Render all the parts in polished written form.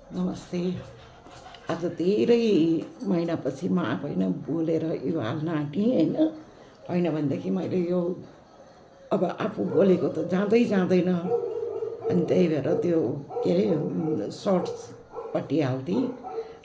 नमस्ते। आज धेरै महिनापछि म आफै नै बोलेर यो हाल्न आँटेँ होइन। होइन भनेदेखि मैले यो अब आफू बोलेको त जाँदै जाँदैन, अनि त्यही भएर त्यो के अरे सर्ट्सपट्टि हाल्थेँ।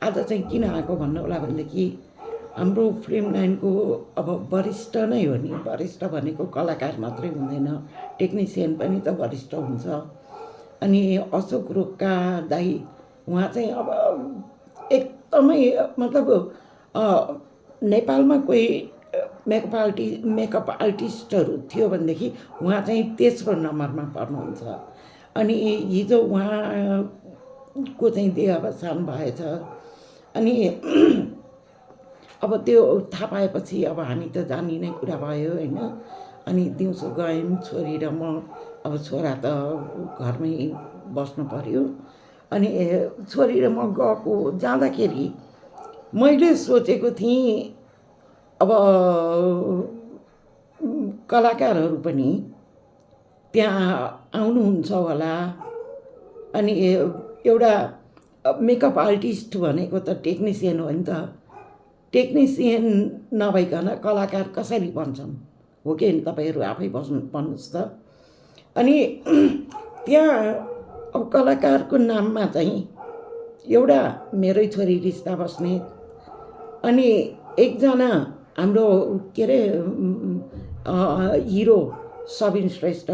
आज चाहिँ किन आएको भन्नु होला भनेदेखि हाम्रो फिल्म लाइनको अब वरिष्ठ नै हो नि। वरिष्ठ भनेको कलाकार मात्रै हुँदैन, टेक्निसियन पनि त वरिष्ठ हुन्छ। अनि अशोक रोक्का दाई उहाँ चाहिँ अब एकदमै मतलब नेपालमा कोही मेकअप आर्टिस्टहरू थियो भनेदेखि उहाँ चाहिँ तेस्रो नम्बरमा पर्नुहुन्छ। अनि हिजो उहाँको चाहिँ देहावसान भएछ। अनि अब त्यो थाहा पाएपछि अब हामी त जानिने कुरा भयो होइन। अनि दिउँसो गयौँ छोरी र म। अब छोरा त घरमै बस्नु पर्यो। अनि छोरी र म गएको जाँदाखेरि मैले सोचेको थिएँ अब कलाकारहरू पनि त्यहाँ आउनुहुन्छ होला। अनि एउटा मेकअप आर्टिस्ट भनेको त टेक्निसियन हो नि त। टेक्निसियन नभइकन कलाकार कसरी बन्छन्, हो कि तपाईँहरू आफै भन्नुहोस् त। अनि त्यहाँ अब कलाकारको नाममा चाहिँ एउटा मेरै छोरी रिस्ता बस्ने, अनि एकजना हाम्रो के अरे हिरो सबिन श्रेष्ठ,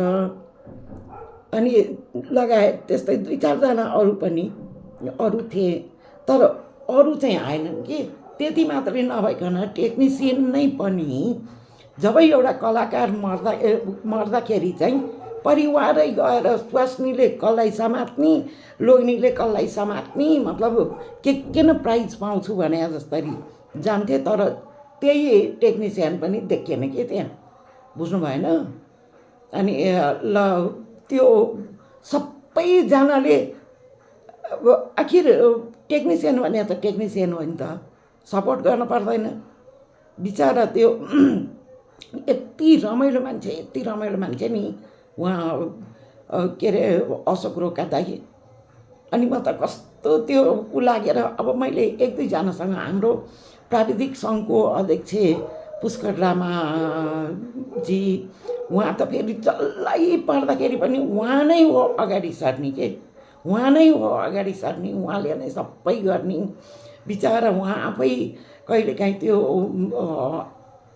अनि लगायत त्यस्तै 2-4जना अरू पनि अरू थिए। तर अरू चाहिँ आएनन् कि। त्यति मात्रै नभइकन टेक्निसियन नै पनि जब एउटा कलाकार मर्दाखेरि चाहिँ परिवारै गएर स्वास्नीले कसलाई समात्ने, लोग्नीले कसलाई समात्ने, मतलब के न प्राइज पाउँछु भने जस्तरी जान्थे। तर त्यही टेक्निसियन पनि देखिएन कि त्यहाँ, बुझ्नु भएन। अनि ल त्यो सबैजनाले अब आखिर टेक्निसियन भने त टेक्निसियन हो नि त, सपोर्ट गर्न पर्दैन। बिचरा त्यो यति रमाइलो मान्छे नि उहाँ के अरे अशोक रोका दाई। अनि म त कस्तो त्यो ऊ लागेर अब मैले 1-2जनासँग हाम्रो प्राविधिक सङ्घको अध्यक्ष पुष्कर लामाजी, उहाँ त फेरि जसलाई पर्दाखेरि पनि उहाँ नै हो अगाडि सर्ने के, उहाँ नै हो अगाडि सर्ने, उहाँले नै सबै गर्ने। बिचरा उहाँ आफै कहिलेकाहीँ त्यो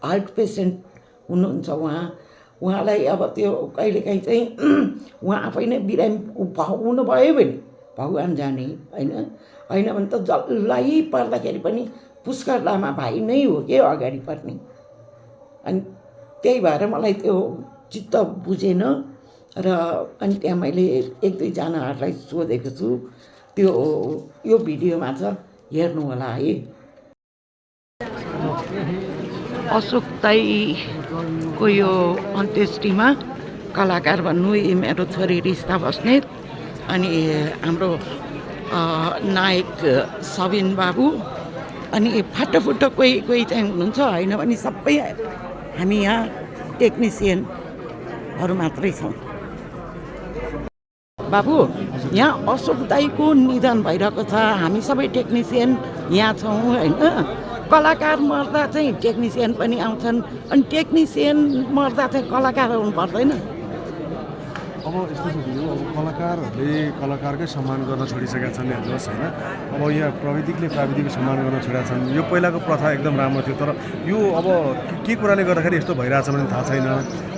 हार्ट पेसेन्ट हुनुहुन्छ उहाँलाई अब त्यो कहिलेकाहीँ चाहिँ उहाँ आफै नै बिरामी हुनुभयो भने भगवान् जाने होइन। होइन भने त जसलाई पर्दाखेरि पनि पुष्कर लामा भाइ नै हो के अगाडि पर्ने। अनि त्यही भएर मलाई त्यो चित्त बुझेन र अनि त्यहाँ मैले 1-2जनाहरूलाई सोधेको छु। त्यो यो भिडियोमा छ, हेर्नु होला है। अशोक दाईको यो अन्त्येष्टिमा कलाकार भन्नु मेरो छोरी रिस्ता बस्नेत, अनि हाम्रो नायक सबिन बाबु, अनि फाटोफुटो कोही चाहिँ हुनुहुन्छ। होइन भने सबै हामी यहाँ टेक्निसियनहरू मात्रै छौँ। बाबु, यहाँ अशोक दाईको निधन भइरहेको छ, हामी सबै टेक्निसियन यहाँ छौँ होइन। कलाकार मर्दा चाहिँ टेक्निसियन पनि आउँछन्, अनि टेक्निसियन मर्दा चाहिँ कलाकार आउनु पर्दैन। अब यस्तो छ दिदी, अब कलाकारहरूले कलाकारकै सम्मान गर्न छोडिसकेका छन् हेर्नुहोस् होइन। अब यहाँ प्राविधिकको सम्मान गर्न छोडेका छन्। यो पहिलाको प्रथा एकदम राम्रो थियो, तर यो अब के कुराले गर्दाखेरि यस्तो भइरहेछ भने थाहा छैन।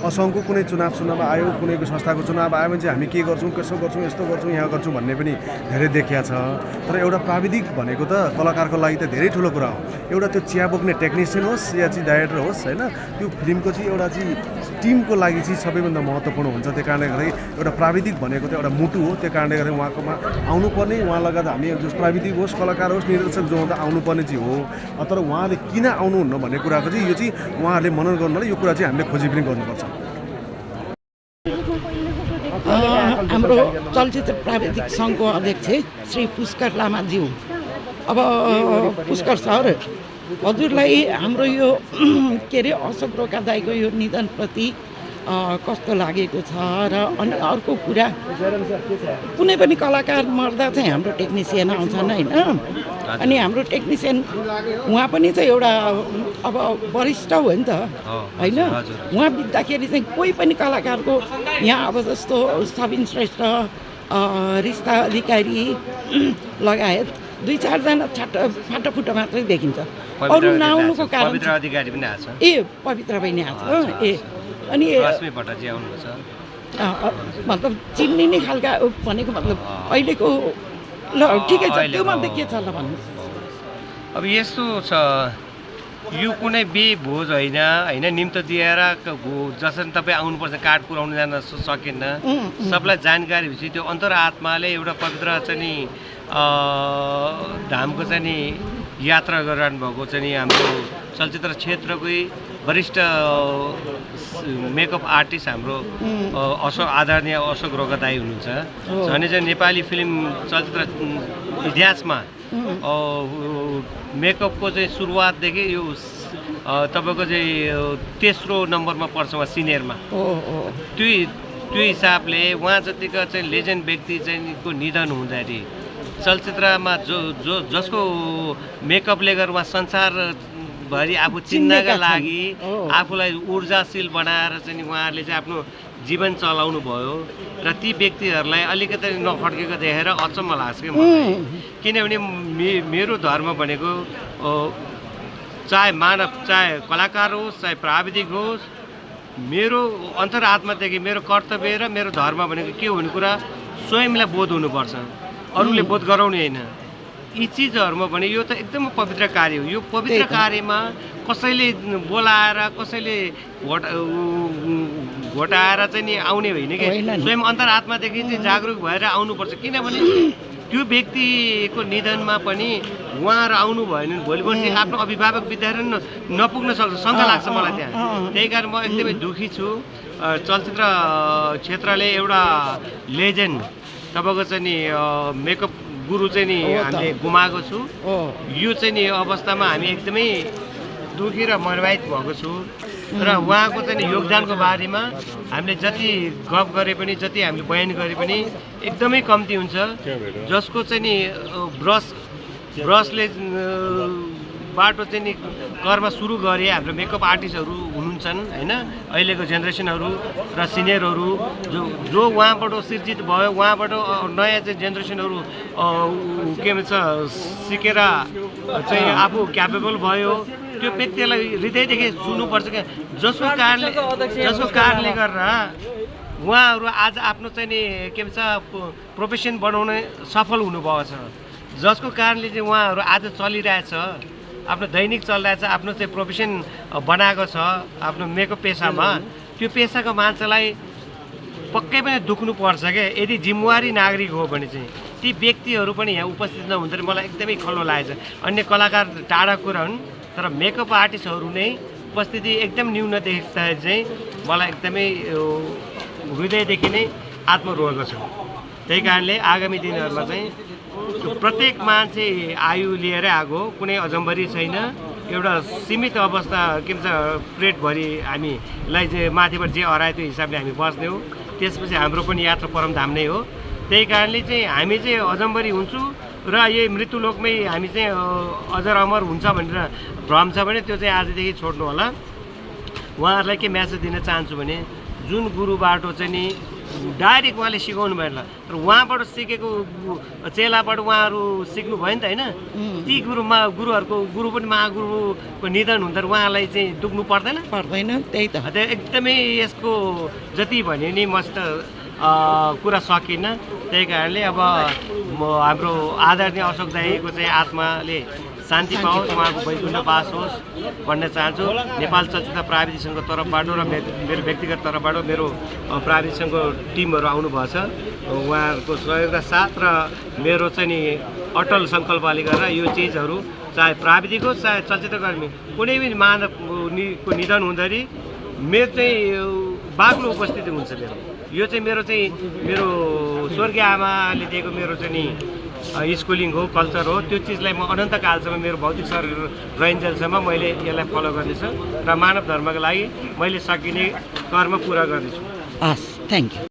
सङ्घको कुनै चुनाव आयो, कुनैको संस्थाको चुनाव आयो भने चाहिँ हामी के गर्छौँ, कसो गर्छौँ, यस्तो गर्छौँ, यहाँ गर्छौँ भन्ने पनि धेरै देखिया छ। तर एउटा प्राविधिक भनेको त कलाकारको लागि त धेरै ठुलो कुरा हो। एउटा त्यो चिया बोक्ने टेक्निसियन होस् या चाहिँ डाइरेक्टर होस् होइन, त्यो फिल्मको चाहिँ एउटा चाहिँ टिमको लागि चाहिँ सबैभन्दा महत्त्वपूर्ण हुन्छ। त्यो कारणले गर्दाखेरि एउटा प्राविधिक भनेको त एउटा मुटु हो। त्यो कारणले गर्दा उहाँकोमा आउनुपर्ने, उहाँ लगायत हामी जस प्राविधिक होस्, कलाकार होस्, निर्देशक जो हुँदा आउनुपर्ने चाहिँ हो। तर उहाँले किन आउनुहुन्न भन्ने कुराको चाहिँ यो चाहिँ उहाँहरूले मनन गर्नुलाई यो कुरा चाहिँ हामीले खोजी पनि गर्नुपर्छ। हाम्रो चलचित्र प्राविधिक सङ्घको अध्यक्ष श्री पुष्कर लामाज्यू, अब पुष्कर सर, हजुरलाई हाम्रो यो के अरे अशोक रोका दाईको यो निधनप्रति कस्तो लागेको छ र अनि अर्को कुरा कुनै पनि कलाकार मर्दा चाहिँ हाम्रो टेक्निसियन आउँछन् होइन अनि हाम्रो टेक्निसियन उहाँ पनि चाहिँ एउटा अब वरिष्ठ हो नि त होइन उहाँ बित्दाखेरि चाहिँ कोही पनि कलाकारको यहाँ अब जस्तो सबिन श्रेष्ठ रिस्ता अधिकारी लगायत 2-4 जना फाटाफुटा मात्रै देखिन्छ अरू नआउनुको कारण पवित्र अधिकारी पनि आएको छ ए पवित्र बहिनी आएको छ ए अनि रश्मि भट्टार्जी आउनुहुन्छ मतलब चिन्ने खालका भनेको मतलब अहिलेको ल ठिकै छ त्यो मध्ये के छ ल भन्नु अब यस्तो छ यो कुनै भोज होइन होइन निम्तो दिएर जसरी तपाईँ आउनुपर्छ कार्ड पुऱ्याउनु जान सकिन्न सबलाई जानकारी भएपछि त्यो अन्तरात्माले एउटा पवित्र चाहिँ नि धामको चाहिँ नि यात्रा गरिरहनु भएको चाहिँ नि हाम्रो चलचित्र क्षेत्रकै वरिष्ठ मेकअप आर्टिस्ट हाम्रो आदरणीय अशोक रोका दाई हुनुहुन्छ झन् चाहिँ नेपाली फिल्म चलचित्र इतिहासमा मेकअपको चाहिँ सुरुवातदेखि यो तपाईँको चाहिँ तेस्रो नम्बरमा पर्छ उहाँ सिनियरमा त्यो हिसाबले उहाँ जतिको चाहिँ लेजेन्ड व्यक्ति चाहिँ को निधन हुँदाखेरि चलचित्रमा जसको मेकअपले गर्दा उहाँ संसारभरि आफू चिन्नका लागि आफूलाई ऊर्जाशील बनाएर चाहिँ उहाँहरूले चाहिँ आफ्नो जीवन चलाउनु भयो र ती व्यक्तिहरूलाई अलिकति नखड्केको देखेर अचम्म लाग्छ कि मलाई किनभने मेरो धर्म भनेको चाहे मानव चाहे कलाकार होस् चाहे प्राविधिक होस् मेरो अन्तरात्मादेखि मेरो कर्तव्य र मेरो धर्म भनेको के हुने कुरा स्वयंलाई बोध हुनुपर्छ अरूले बोध गराउने होइन यी चिजहरूमा भने यो त एकदम पवित्र कार्य हो यो पवित्र कार्यमा कसैले बोलाएर कसैले घोटाएर चाहिँ नि आउने होइन कि स्वयं अन्तरात्मादेखि चाहिँ जागरुक भएर आउनुपर्छ किनभने त्यो व्यक्तिको निधनमा पनि उहाँहरू आउनु भएन भोलि पर्सि आफ्नो अभिभावक विद्यार्थी नपुग्न सक्छ शङ्का लाग्छ मलाई त्यहाँ त्यही कारण म एकदमै दुःखी छु चलचित्र क्षेत्रले एउटा लेजेन्ड तपाईँको चाहिँ नि मेकअप गुरु चाहिँ नि हामीले गुमाएको छु यो चाहिँ नि अवस्थामा हामी एकदमै दुःखी र मर्माहित भएको छु र उहाँको चाहिँ नि योगदानको बारेमा हामीले जति गफ गरे पनि जति हामीले बयान गरे पनि एकदमै कम्ती हुन्छ जसको चाहिँ नि ब्रसले बाटो चाहिँ नि कर्म सुरु गरे हाम्रो मेकअप आर्टिस्टहरू हुनुहुन्छन् होइन अहिलेको जेनेरेसनहरू र सिनियरहरू जो उहाँबाट सिर्जित भयो उहाँबाट नयाँ चाहिँ जेनेरेसनहरू के भन्छ सिकेर चाहिँ आफू क्यापेबल भयो त्यो व्यक्तिलाई हृदयदेखि सुन्नुपर्छ क्या जसको कारणले गर्दा उहाँहरू आज आफ्नो चाहिँ नि के भन्छ प्रोफेसन बनाउने सफल हुनुभएको छ जसको कारणले चाहिँ उहाँहरू आज चलिरहेछ आफ्नो दैनिक चलिरहेछ आफ्नो चाहिँ प्रोफेसन बनाएको छ आफ्नो मेकअप पेसामा त्यो पेसाको मान्छेलाई पक्कै पनि दुख्नु पर्छ क्या यदि जिम्मेवारी नागरिक हो भने चाहिँ ती व्यक्तिहरू पनि यहाँ उपस्थित नहुँदाखेरि मलाई एकदमै खल्लो लागेको छ अन्य कलाकार टाढा कुरा हुन् तर मेकअप आर्टिस्टहरू नै उपस्थिति एकदम न्यून देख्दाखेरि चाहिँ मलाई एकदमै हृदयदेखि नै आत्मा रोएको छ त्यही कारणले आगामी दिनहरूमा चाहिँ प्रत्येक मान्छे आयु लिएरै आएको कुनै अजम्बरी छैन एउटा सीमित अवस्था के भन्छ प्लेटभरि हामीलाई चाहिँ माथिबाट जे हरायो त्यो हिसाबले हामी बस्ने हो त्यसपछि हाम्रो पनि यात्रा परमधाम नै हो त्यही कारणले चाहिँ हामी चाहिँ अजम्बरी हुन्छौँ र यही मृत्युलोकमै हामी चाहिँ अजर अमर हुन्छ भनेर भ्रम छ भने त्यो चाहिँ आजदेखि छोड्नु होला उहाँहरूलाई के म्यासेज दिन चाहन्छु भने जुन गुरुबाट चाहिँ नि डाइरेक्ट उहाँले सिकाउनु भएन तर उहाँबाट सिकेको चेलाबाट उहाँहरू सिक्नु भयो नि त होइन ती गुरुहरूको गुरु पनि महागुरुको निधन हुँदा उहाँलाई चाहिँ दुख्नु पर्दैन त्यही त एकदमै यसको जति भने नि मसित कुरा सकिन्न त्यही कारणले अब हाम्रो आदरणीय अशोक दाईको चाहिँ आत्माले शान्ति पाओस् उहाँको वैकुण्ठ बास होस् भन्न चाहन्छु नेपाल चलचित्र प्राविधिक सङ्घको तर्फबाट र मेरो व्यक्तिगत तर्फबाट मेरो प्राविधिक सङ्घको टिमहरू आउनुभएको छ उहाँहरूको सहयोग र साथ र मेरो चाहिँ नि अटल सङ्कल्पले गर्दा यो चिजहरू चाहे प्राविधिक होस् चाहे चलचित्रकर्मी कुनै पनि मानवको निधन हुँदाखेरि मेरो चाहिँ बाक्लो उपस्थिति हुन्छ यो चाहिँ मेरो स्वर्गीय आमाले दिएको मेरो चाहिँ नि स्कुलिङ हो कल्चर हो त्यो चिजलाई म अनन्तकालसम्म मेरो भौतिक शरीर रहन्जेलसम्म मैले यसलाई फलो गर्नेछु र मानव धर्मको लागि मैले सकिने कर्म पुरा गर्नेछु। हस्, थ्याङ्क यू।